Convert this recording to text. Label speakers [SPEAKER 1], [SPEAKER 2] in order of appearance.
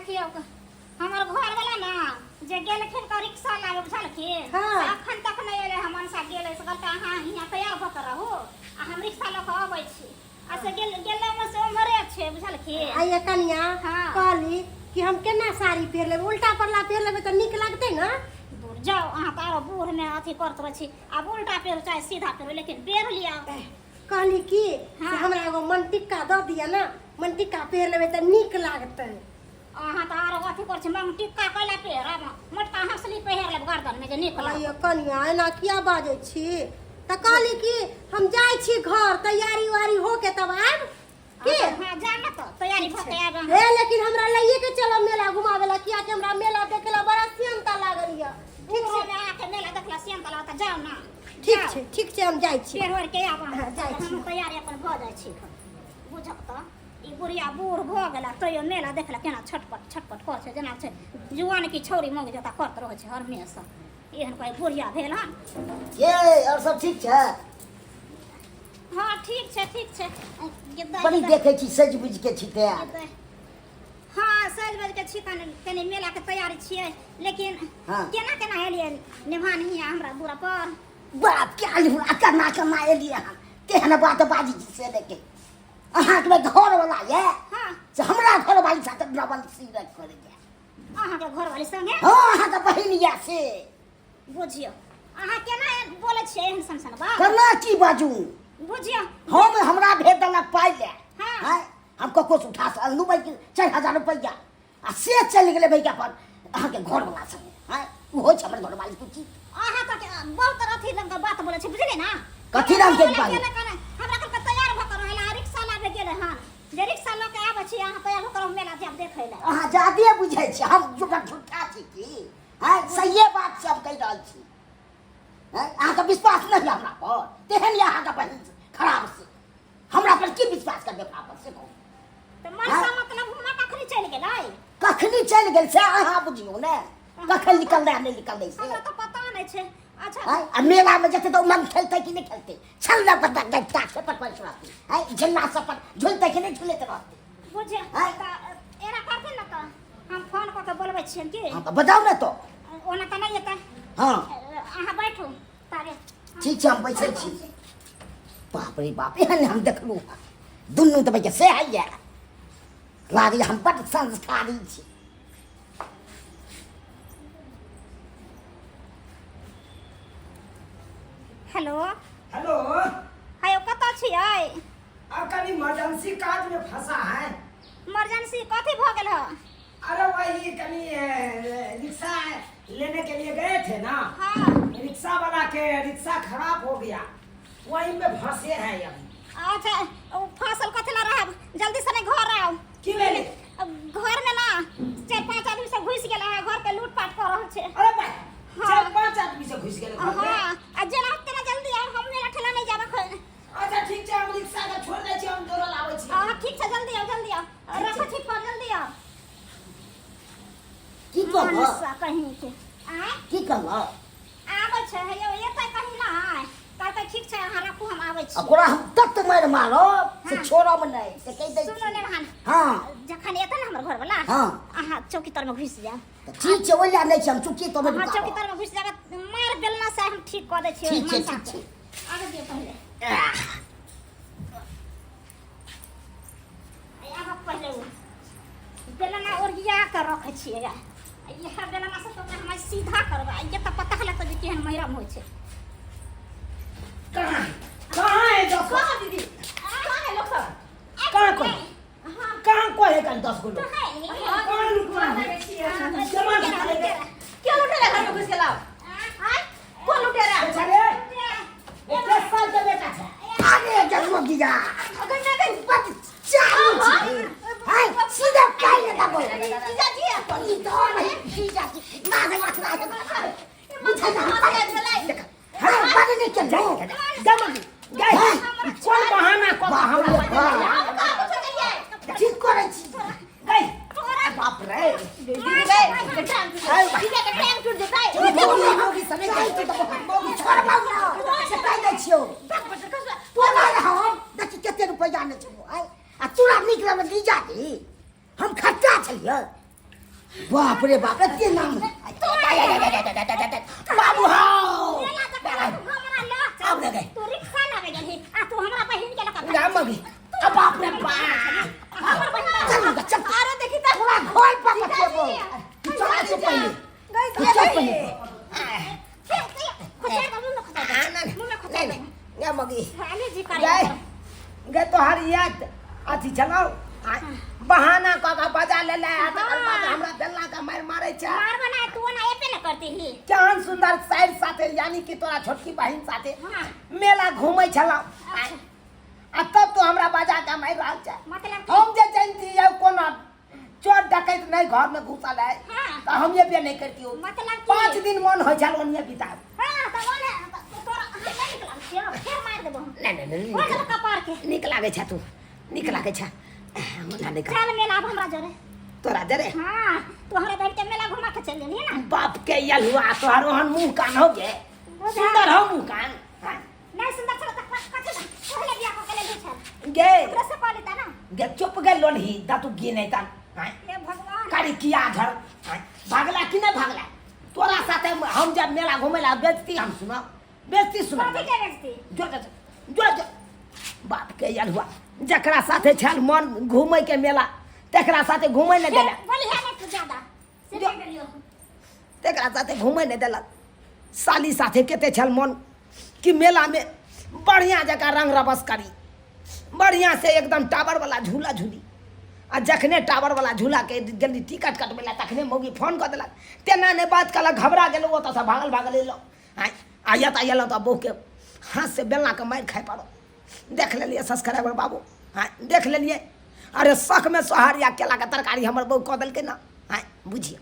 [SPEAKER 1] देखियौ, हमर घर वाला ने जे गेलखिन तऽ रिक्शा लाबे, बुझलखिन?
[SPEAKER 2] हाँ।
[SPEAKER 1] से अखन तक नहि एलै। हम मनसा गेलै से कहलकै, अहाँ हियाँ तैयार भऽ कऽ रहू आ हम रिक्शा लऽ कऽ अबै छी। आ से गेल गेलै से ओम्हरे छै, बुझलखिन?
[SPEAKER 2] आइए कनिया।
[SPEAKER 1] हाँ।
[SPEAKER 2] कहली कि हम केना साड़ी पहिर लेबै? उल्टा परला पहिर लेबै तऽ नीक लगतै ने?
[SPEAKER 1] दूर जाउ, अहाँ तऽ आरो बूढ़मे अथी करैत रहै छी। आब उल्टा पेरू चाहे सीधा पेरू, लेकिन पेर लिअ।
[SPEAKER 2] कहली कि
[SPEAKER 1] हाँ।
[SPEAKER 2] से हमरा एगो मनटिक्का दऽ दिअ ने, मनटिक्का पहिर लेबै तऽ नीक लागतै।
[SPEAKER 1] अहाँ तऽ आरो अथी करै छी। मंगटिक्का कैला पहिरब? मोटका हँसली पहिर लेब गर्दनमे जे नीक लागत।
[SPEAKER 2] आइए कनिया, एना किया बाजै छी? तऽ कहली कि हम जाइ छी घर, तैयारी उयारी होके तब आयब की?
[SPEAKER 1] हाँ, जा ने तऽ तैयारी भऽ के आयब अहाँ।
[SPEAKER 2] हे, लेकिन हमरा लइए के चलब मेला घुमावे ला, कियाकि हमरा मेला देखे ला बड़ा सियनता लागल यऽ। ठीक छै?
[SPEAKER 1] बूढ़ोमे अहाँके मेला देखला सियनता लागत? तऽ जाउ ने।
[SPEAKER 2] ठीक
[SPEAKER 1] जाउ।
[SPEAKER 2] छै, ठीक छै, हम जाइ छी।
[SPEAKER 1] पेड़ ओढ़ के आब अहाँ।
[SPEAKER 2] हाँ, जाइ छी।
[SPEAKER 1] हम तैयारी अपन भऽ जाइ छी। बुझक तऽ ई बुढ़िया बूढ़ भऽ गेला, तैयो मेला देखला केना छटपट छटपट करै छै, जेना छै जुआन की छौड़ी मौगी जकाँ करत रहै छै हरमेशा। एहन कोइ बुढ़िया भेल हन?
[SPEAKER 3] ये, और सब ठीक छै?
[SPEAKER 1] हँ, ठीक छै, ठीक छै। गे-
[SPEAKER 3] बड़ी देखै छी सजि बुझि के छी तैयार।
[SPEAKER 1] हँ, सजि बज के छी। कनि कनि मेलाके तैयारी छियै, लेकिन केना केना एलियै निभान हिया हमरा दूरा पर?
[SPEAKER 3] बाप के आलू, आ केना केना एलियै हन? केहन बात बाजै छी से देखे। अहाँके घर वाला ये से हमरा घर वाली साथ डबल सिगरेट करे?
[SPEAKER 1] अहाँके घरवाली संगे?
[SPEAKER 3] हँ, अहाँके बहिन ये से।
[SPEAKER 1] बुझियौ, अहाँ केना बोलै छियै एहन सन सन बात?
[SPEAKER 3] केना की बाजू?
[SPEAKER 1] बुझियौ।
[SPEAKER 3] हम हमरा भेज देलक पाइ ले।
[SPEAKER 1] हाँ।
[SPEAKER 3] आँय, हम ककरो से उठा से अनलहुँ भाई 4000 रुपैआ, आ से चलि गेलै भैया पर अहाँके घरवला संगे। आँय, ओ होइ छै हमर घरवाली तू की?
[SPEAKER 1] अहाँ तऽ बहुत अथी रंग के बात बोलै छी, बुझलियै ने?
[SPEAKER 3] कथी रंग के बात?
[SPEAKER 1] गेलै कने हमरा कहलकै तैयार भऽ कऽ रहै लए, रिक्शा लाबे गेलै हन। जे रिक्शा लऽ के आबै छी, अहाँ तैयार भऽ कऽ रहू, मेला जायब देखै लए।
[SPEAKER 3] अहाँ जादे बुझै छी। हम जुगत झूठा छी की? आँय, सहिए बात छै हम कहि रहल छी। आँय, अहाँके विश्वास नहि यऽ हमरा पर? तेहन यऽ अहाँके बहिन खराब से हमरा पर की विश्वास करबै अपना पर से कहू?
[SPEAKER 1] तऽ मनसा मतलब हुआँ कखनी चलि गेलै?
[SPEAKER 3] कखनी चलि गेल से अहाँ बुझियौ ने, कखन निकललै आ नहि निकललै से।
[SPEAKER 1] हमरा तऽ पता नहि छै। अच्छा।
[SPEAKER 3] आँय, आ मेलामे जेतै तऽ ओ मन खेलतै कि नहि खेलतै? छल पता गट्टा से पर पर रहतै। आँय, झुलना सब पर झुलतै कि नहि झुलैत रहतै?
[SPEAKER 1] बुझे
[SPEAKER 3] आँय?
[SPEAKER 1] तऽ एना करथिन ने, तऽ हम फोन कऽ के बोलबै छियनि की?
[SPEAKER 3] हँ, तऽ बताउ ने तऽ।
[SPEAKER 1] ओना तऽ नहि एतै।
[SPEAKER 3] हँ।
[SPEAKER 1] अहाँ बैठू तारे।
[SPEAKER 3] ठीक छै, हम बैसै छी। बाप रे बाप, एहन हम देखलहुँ हँ दुनू तऽ भैया से होइए लागैए हम बड्ड संस्कारी छी।
[SPEAKER 1] हेलो।
[SPEAKER 4] हेलो।
[SPEAKER 1] हेयो, कतऽ छियै?
[SPEAKER 4] अब कनी इमरजेंसी काज में फंसा है।
[SPEAKER 1] इमरजेंसी कथी भऽ गेल ह?
[SPEAKER 4] अरे वही कनी रिक्शा लेने के लिए गए थे ना। रिक्शा वाला के रिक्शा खराब हो गया, वही में फंसे हैं अभी।
[SPEAKER 1] अच्छा, ओ फसल कथी ला रहब? जल्दी से नहीं घर आउ।
[SPEAKER 4] की भेलै?
[SPEAKER 1] अब घर में ना चार पांच आदमी सब घुसि गेल है, घर के लूटपाट कर रहल छै।
[SPEAKER 4] अरे भाई!
[SPEAKER 1] हाँ।
[SPEAKER 4] चार पांच आदमी से घुस गेल घर में?
[SPEAKER 1] हाँ, आ जेना तेना जल्दी आउ, हम मेला ठेला नहीं जाब एखन।
[SPEAKER 4] अच्छा, ठीक छै, हम रिक्शा के छोड़ दै छी, हम दौड़ल आबै छी।
[SPEAKER 1] हाँ, ठीक छै, जल्दी आउ, जल्दी आउ। रखै छी फोन, जल्दी आउ।
[SPEAKER 3] की कहलह?
[SPEAKER 1] मनसा कहीं के आँय?
[SPEAKER 3] की कहलह?
[SPEAKER 1] आबै छै। हेयौ, एतै कहीं ना कहलकै, ठीक छै, अहाँ राखू, हम आबै छी।
[SPEAKER 3] ओकरा हम तत मारि मारब से
[SPEAKER 1] हाँ।
[SPEAKER 3] छोड़ब नहि, से कहि दै
[SPEAKER 1] सुनू
[SPEAKER 3] छी।
[SPEAKER 1] ने भान।
[SPEAKER 3] हाँ।
[SPEAKER 1] जखन एतै ने हमर घरवला, अहाँ चौकी तर में घुसि जायब।
[SPEAKER 3] तऽ ठीक छै, ओहि लए नहि छै, हम चुकी तो
[SPEAKER 1] अहाँ चौकी तर में घुसि जायब, मारि बेलना से हम ठीक कऽ दै छियै।
[SPEAKER 3] ठीक छै।
[SPEAKER 1] मनसा
[SPEAKER 3] ठीक
[SPEAKER 1] के।
[SPEAKER 3] छै।
[SPEAKER 1] आबै दियौ पहिले। आब पहिले ओ बेलना ओरिया कऽ रखै छियै। इएह बेलना से तऽ ओकरा हम सीधा करबै। ये तऽ पता लगतै जे केहन मैरम होइ छै।
[SPEAKER 4] कहाँ कहाँ है 10 गो?
[SPEAKER 5] कहाँ दीदी, कहाँ है लोग सब?
[SPEAKER 4] कहाँ को कहाँ को है कन 10 गो लोग?
[SPEAKER 1] कहाँ है?
[SPEAKER 4] कहाँ लुटवा है? जमा लुटा ले।
[SPEAKER 5] क्यों लुटेरा घर में घुस के लाओ? आय, कौन लुटेरा?
[SPEAKER 4] बेटा रे, ए 10 साल के बेटा छै।
[SPEAKER 3] अरे जन्म दिया।
[SPEAKER 5] अगर ना गई
[SPEAKER 3] बड चालू छी। हाय, सीधा काई लगा बोल।
[SPEAKER 5] जीजा जी।
[SPEAKER 3] ई तो नहीं जीजा जी मारे मत मारे, बुझा ना। हां, बड नहीं चल
[SPEAKER 4] जमा गई, कोन बहाना को
[SPEAKER 3] बाप रे बाप।
[SPEAKER 5] हम कहाँ कुछ करिए?
[SPEAKER 3] ठीक करै छी।
[SPEAKER 4] गई।
[SPEAKER 3] बाप रे।
[SPEAKER 5] दीदी गए के टांग टूट, जीजा के टांग टूट जतै।
[SPEAKER 3] छोड़ बाबू, से कहि दै छियौ तोरा। हम देखी कते रुपैआ ने छौ। आय, आ तोरा नीक लगल जीजा जी? हम खर्चा छलियै। बाप रे बाप एते नाम बाबू हाउ
[SPEAKER 1] मेला देखला तू हमरा ल चल।
[SPEAKER 3] आब लगे।
[SPEAKER 1] तू रिक्शा लागे गेलही आ तू हमरा बहिन के लका
[SPEAKER 3] राम मगी अब बाप रे बाप
[SPEAKER 1] हमर बहिन
[SPEAKER 3] चल मगा चल
[SPEAKER 5] अरे देखी त
[SPEAKER 3] पूरा घर पर कतेबो चल तू पहिले
[SPEAKER 5] गई
[SPEAKER 3] तू चल पहिले
[SPEAKER 1] खुचाई दे मुंह में खुचाई दे मुंह में खुचाई दे
[SPEAKER 3] नहीं मगी
[SPEAKER 1] खाली जी करे
[SPEAKER 4] गए गए तोहर याद अथी छलौ आ, बहाना कऽ के बजा लेले आ तकर बाद हमरा बेलना के मारि मारै छै
[SPEAKER 1] मार बना तू ना एपे न करती ही
[SPEAKER 4] केहन सुंदर साइड साथे यानी कि तोरा छोटकी बहिन साथे
[SPEAKER 1] हाँ।
[SPEAKER 4] मेला घूमै छलौ आ तब तो हमरा बजा के मारि रहल छै
[SPEAKER 1] मतलब कि
[SPEAKER 4] हम जे जानती है कोनो चोर डकैत नहीं घर में घुसल है
[SPEAKER 1] हाँ।
[SPEAKER 4] तो हम ये भी नहीं करती हो
[SPEAKER 1] मतलब कि
[SPEAKER 4] 5 दिन मन हो छल ओनिए बिताब
[SPEAKER 1] हाँ तो ओने तो तोरा हम नहीं निकलल छियो फिर मार देबो हम
[SPEAKER 3] नहीं नहीं नहीं
[SPEAKER 1] हो गेल कपार के
[SPEAKER 3] नीक लागै छै तू नीक लागै छै हमरा नहीं
[SPEAKER 1] चल मेला अब हमरा जरे
[SPEAKER 3] तोरा जरे
[SPEAKER 1] हाँ तू हमरा बहिन के मेला घुमा के चल गेली ना
[SPEAKER 4] बाप के यलुआ तोहर ओहन मुंह कान हो गे सुंदर हो मुंह कान हाँ।
[SPEAKER 1] नहीं सुंदर छल त कथि ना पहले बियाह क के लेली छल
[SPEAKER 4] गे
[SPEAKER 1] ओकरा से कह लेता ना
[SPEAKER 4] गे चुप गे लोलही दा तू गे नहीं तान हाँ।
[SPEAKER 1] हे भगवान
[SPEAKER 4] कारी किया घर हाँ। भागला कि नहीं भागला तोरा साथे हम जब मेला घूमे ला बेजती हम सुना बेजती सुना
[SPEAKER 1] कथी के बेचती
[SPEAKER 4] जो जो जो जो बाप के यलुआ जकरा साथे छल मन घूमे के मेला तकरा साथे घूमे नहीं देला
[SPEAKER 1] बोली है नहीं तू ज्यादा से
[SPEAKER 4] जो-
[SPEAKER 1] नहीं बोलियो
[SPEAKER 4] तकरा साथे घूमे नहीं देलक साली साथे कते छल मन कि मेला में बढ़िया जगह रंग रबस करी बढ़िया से एकदम टावर वाला झूला झूली आ जखने टावर वाला झूला के जल्दी टिकट कटबेला तखने मौगी फोन कऽ देलक तेना नहि बात कलक घबरा गेलहुँ ओतऽसँ भागल भागल एलहुँ आँय आ एतऽ एलहुँ तऽ बहूके हाथ से बेलनाके मारि खाइ पड़ल देख लेलियै सब्सक्राइबर बाबू आँय देख लेलियै अरे शखमे सोहारी आ केलाके तरकारी हमर बहू कऽ देलकै ने आँय बुझियौ।